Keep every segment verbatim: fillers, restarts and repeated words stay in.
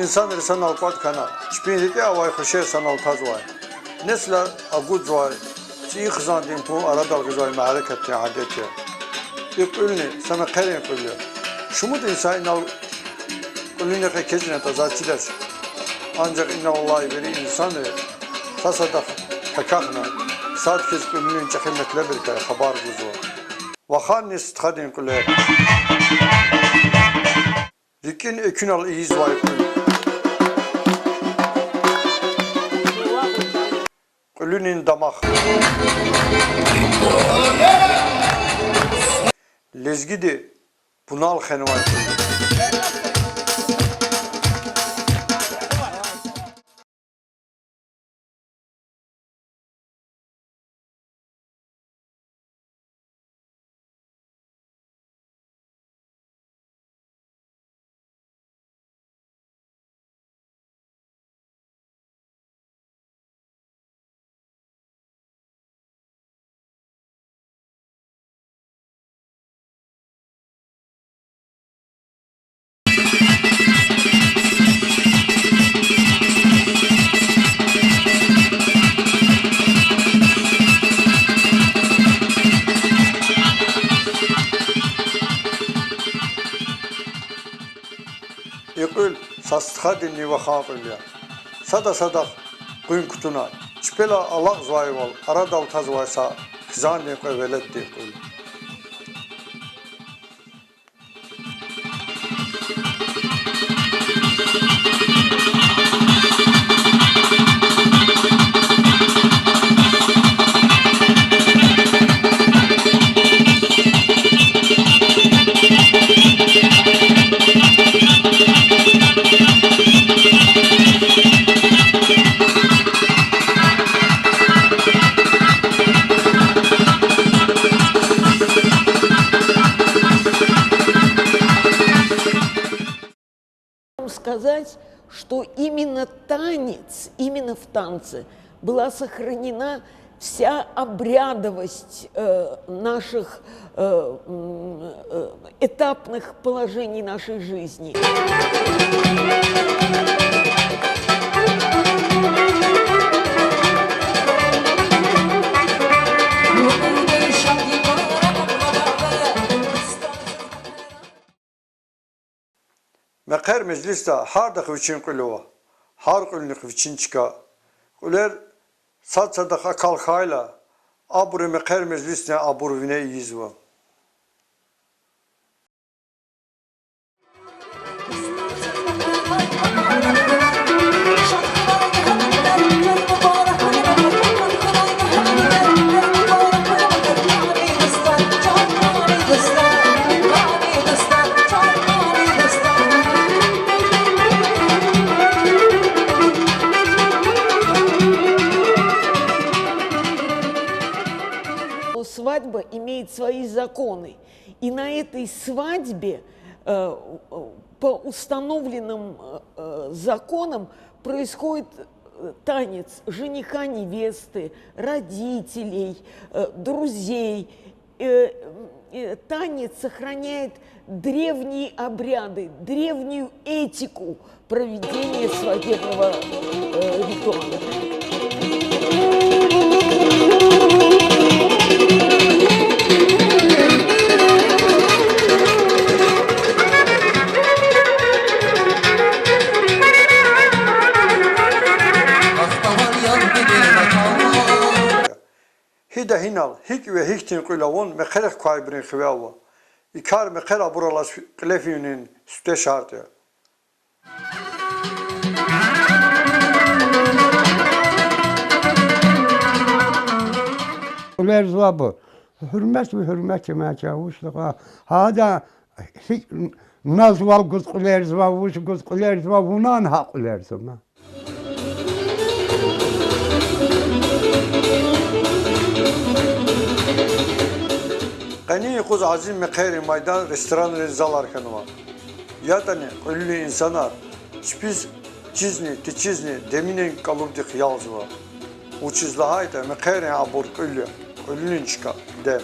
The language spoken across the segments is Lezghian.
Инсанри санал кӀватӀ хьана, чпин рикӀе авай хушер санал тазвай. Несилар агудзавай, цӀийи хизандин пун арадал гъизвай мярекатдин адет я. И кьуьлни са мехъерин кьуьл я. Шумуд инсан инал кьуьлуьнихъ экечӀнатӀа заз чидач. Анжах иналлай вири инсанри са-садахъ хкахна, сад хьиз кьуьлуьнин чӀехи метлебрикай хабар гузва. Ваханни стхадин кьуьлер. РикӀин экуьнал ийизвай кьуьл. Кьуьлуьнин дамах. Лезгиди пунал хвенвай кьуьл. И кьуьл са стхадинни вахан кьуьл я. Сада-садахъ къуьн кутуна, чпелай алакьзавайвал арадал тазвай са хизандин кьве веледдин кьуьл. Сказать, что именно танец, именно в танце была сохранена вся обрядовость, э, наших, э, м, э, этапных положений нашей жизни. Мехъер межлисда гьардахъ вичин кьуьл ава, гьар кьуьлнихъ вичин чка. Кьуьлер сад-садахъ акал хьайила, абуру мехъер межлисдин абур вине ийизва. Свадьба имеет свои законы. И на этой свадьбе, э, э, по установленным, э, э, законам происходит, э, танец жениха, невесты, родителей, э, друзей. Э, э, танец сохраняет древние обряды, древнюю этику проведения свадебного, э, ритуала. Гьида гьинал, гьикӀ ва гьихьтин кьуьл авун мехъерихъ квайбурун хиве ава. И кар мехъер абурал алаз кьиле финин суьте шартӀ я. Кьуьлерзавайбур гьуьрметви гьуьрмет я, ма чан вуч лагьай. Гьада гьикӀ назвал гуз кьуьлерзава, вуч гуз кьуьлерзава, вуна гьакӀ кьуьлерзава. Къенин юкъуз азим мехъерин майдан ресторанрин залар хьанва. ЯтӀани кьуьлуьн инсанар чпиз чизни, течизни деминин кӀалубдихъ ялзава. Вучиз лагьайтӀа мехъерин абур кьуьл я, кьуьлуьнин чка дем.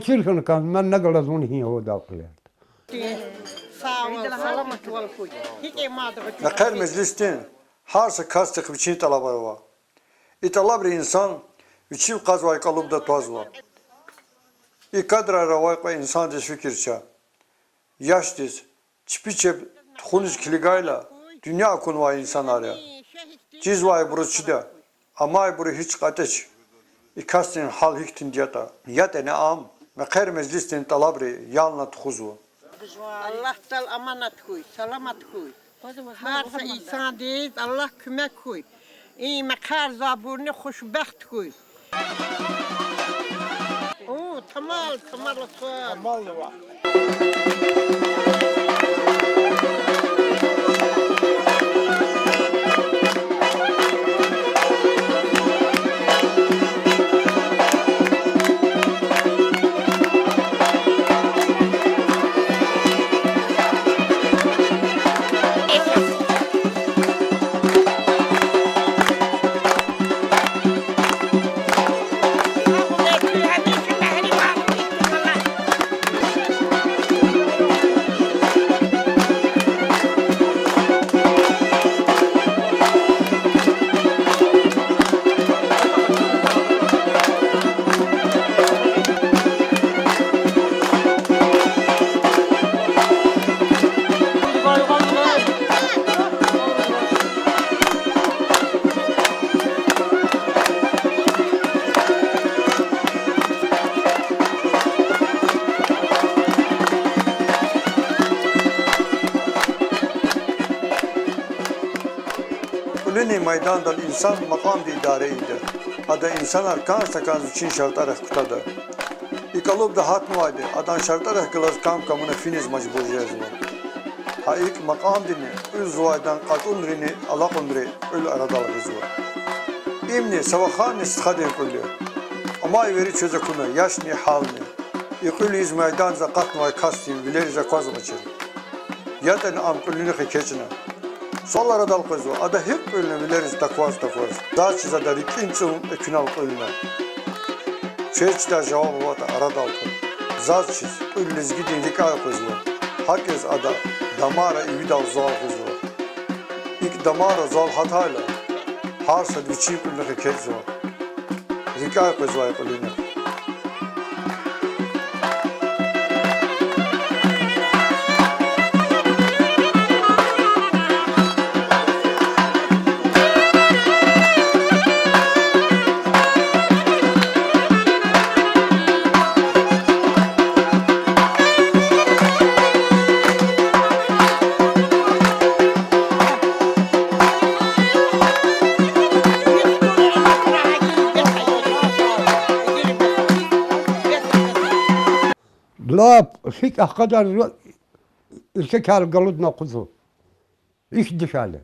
Чир хьана кӀанзава, мад на галаз вун гьи гьадал кьиле. Мехъер-межлисдин гьар са касдихъ вичин тӀалабар ава. И тӀалабри инсан вичив кьазвай кӀалубда твазва. И кадрар авай кьве инсандиз фикир це. Яшдиз чпи чеб тухуниз килигайла, дуьнья акунвай инсанар я. Чизвайбуруз чида, амайбуру гьич кьатӀеч. И касдин гьал гьихьтинди ятӀа. ЯтӀани ам мехъер-межлисдин тӀалабри ялна тухузва. Аллагьдал аманат хьуй, саламат хьуй. Гьар са инсандиз Аллагь куьмек хьуй. И мехъерзавайбурни хушбахт хьуй. О, тамал, тамал ацукь. Кьуьлуьнин майдандал инсан макьамди идара ийида. Ада инсанар кӀанз-такӀанз вичин шартӀарихъ кутада. И кӀалубда гьатнавайди адан шартӀарихъ галаз кам-камуна финиз мажбур жезва. Гьа икӀ макьамдини кьуьлзавайдан кьатӀунрини алакьунри кьуьл арадал гъизва. Имни са ваханни стхадин кьуьл я. Амай вири чвез акуна, яшни, гьални. И кьуьл ийиз майдандиз акъатнавай касдин вилериз аквазмачир. ЯтӀани ам кьуьлуьнихъ экечӀна. Суал арадал къвезва, ада гьикӀ кьуьлна вилериз такваз-такваз. Заз чиз ада рикӀин цӀун экуьнал кьуьлна. Чвез чидай жаваб аватӀа арадал кьун. Заз чиз кьуьл лезгидин рикӀяй къвезва. ГьакӀ яз ада дамара ивидал звал гъизва. ИкӀ дамара звал гьатайла, гьар сад вичин кьуьлуьнихъ экечӀзава. РикӀяй къвезвай кьуьлуьнихъ. Лап гьикӀ ахкъадарзава, эркекар галудна акъудзава. Ихьтин дишегьли.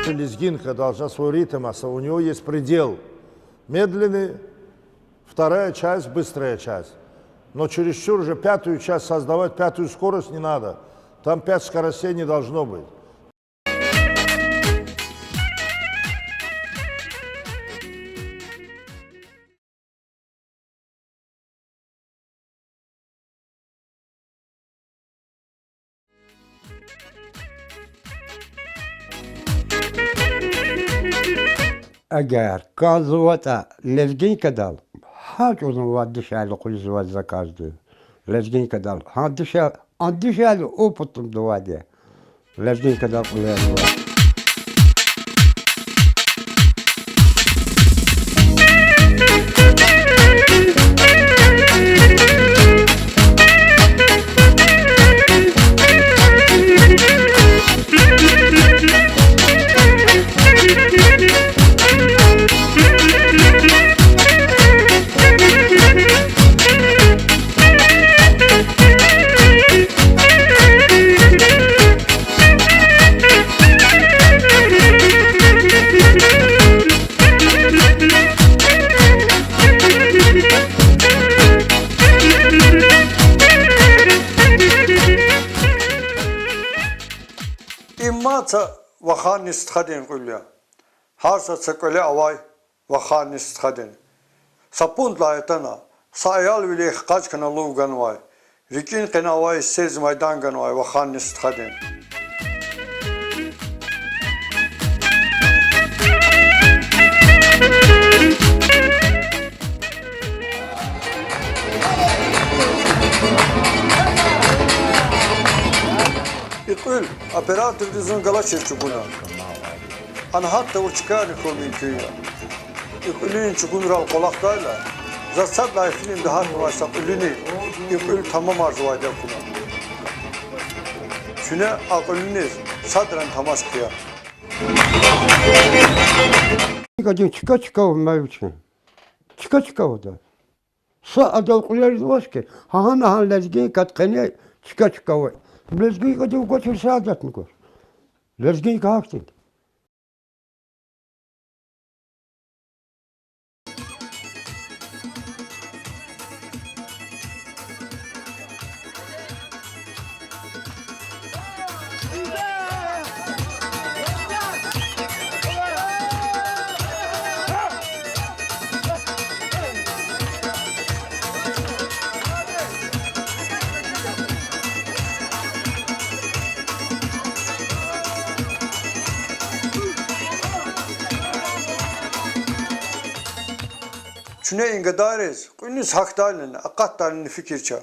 Лезгинка должна свой ритм, а у неё есть предел. Медленный, вторая часть, быстрая часть. Но чересчур же пятую часть создавать, пятую скорость не надо. Там пять скоростей не должно быть. Эгер кӀанзаватӀа лезгинкадал, гьа чӀавуз вад дишегьли къвезвай заказди. Лезгинкадал, гьа дише-, а дишегьли опытныйдавайди. Лезгинкадал кьуьлерзава. Им мад са ваханни стхадин кьуьл я. Гьар сад са кӀвале авай ваханни стхадин. Са пунтӀ лагьайтӀани, са аялвилихъ къаж хьана лув ганвай, рикӀин къене авай сез майдан ганвай ваханни стхадин. И кьуьл операторди зун галачиз чӀугуна. Ана гьатта вуч чкайрин хьун мумкин я. И кьуьлуьн чӀугунрал кӀвалахдайла, заз сад лагьай фильмда гьатнавай са кьуьлуьни и кьуьл тамамарзавайди акуна. Чуьне а кьуьлуьниз садрани тамаш хъия. Гадин чка-чка ва мавичи. Чка-чка ва да. Са адал кьуьлерзавач хьи, гьа-гьа-гьа лезгинкадин къене чка-чка ва. Лезгинкадив гвачир са адетни гвач. Лезгинка гьахьтинди. Чуьне и гадайриз кьуьлуьниз гьахьдайлани, акъатдайлани фикир це.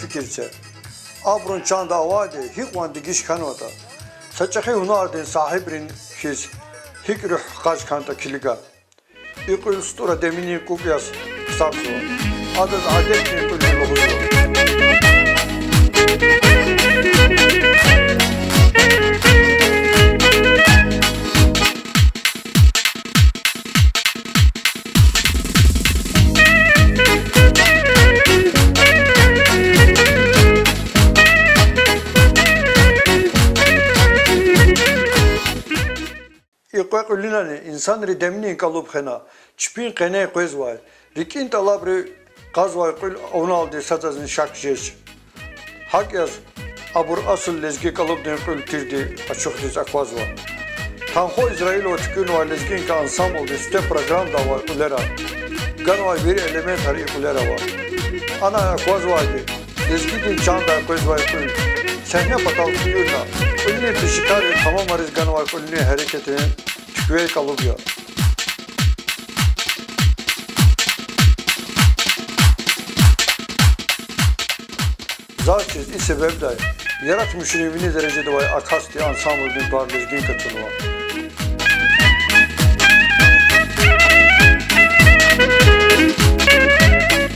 Фикир це. Абурун чанда авайди гьикьван дегиш хьанватӀа, са чӀехи гьунардин сагьибрин хьиз гьикӀ руьгь къаж хьанватӀа килига. И кьуьл СтӀура Деминин кукӀ яз ксарзава. Адаз адетдин кьуьл лугьузва. И кьве кьуьлунани инсанри деминин кӀалуб хвена, чпин къене къвезвай, рикӀин тӀалабри кьазвай кьуьл авуналди садазни шак жеч. ГьакӀ яз, абур асул лезги кӀалубдин кьуьл тирди ачухдиз аквазва. Танхо Израилова туькӀуьрнавай Лезгинка ансамблдин сифте программада авай кьуьлера ганвай вири элементар и кьуьлера ава. Анай аквазвайди, лезгидин чандай къвезвай кьуьл сегьне патал туькӀуьрна, кьуьлуьнин пешекарри тамамариз ганвай кьуьлуьнин гьерекатрин туькӀвей кӀалуб я. Заз чиз, и себебдай яратмишунин вини дережада авай а касди ансамблдин тӀвар Лезгинка тунва.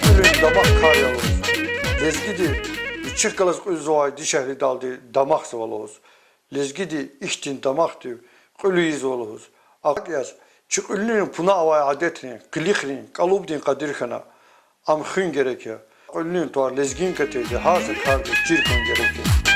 Кьуьлуьн дамах кар я лугьуз. Лезгиди вичихъ галаз кьуьлзавай дишегьлидалди дамахзава лугьуз. Лезгиди ихьтин дамахдив кьуьл ийизва лугьуз. АкӀ яз, чи кьуьлунин пуна авай адетрин, къилихрин, кӀалубдин къадир хьана, ам хуьн герек я. Кьуьлунин тӀвар Лезгинка тирди гьар са кардиз чир хьун герек я.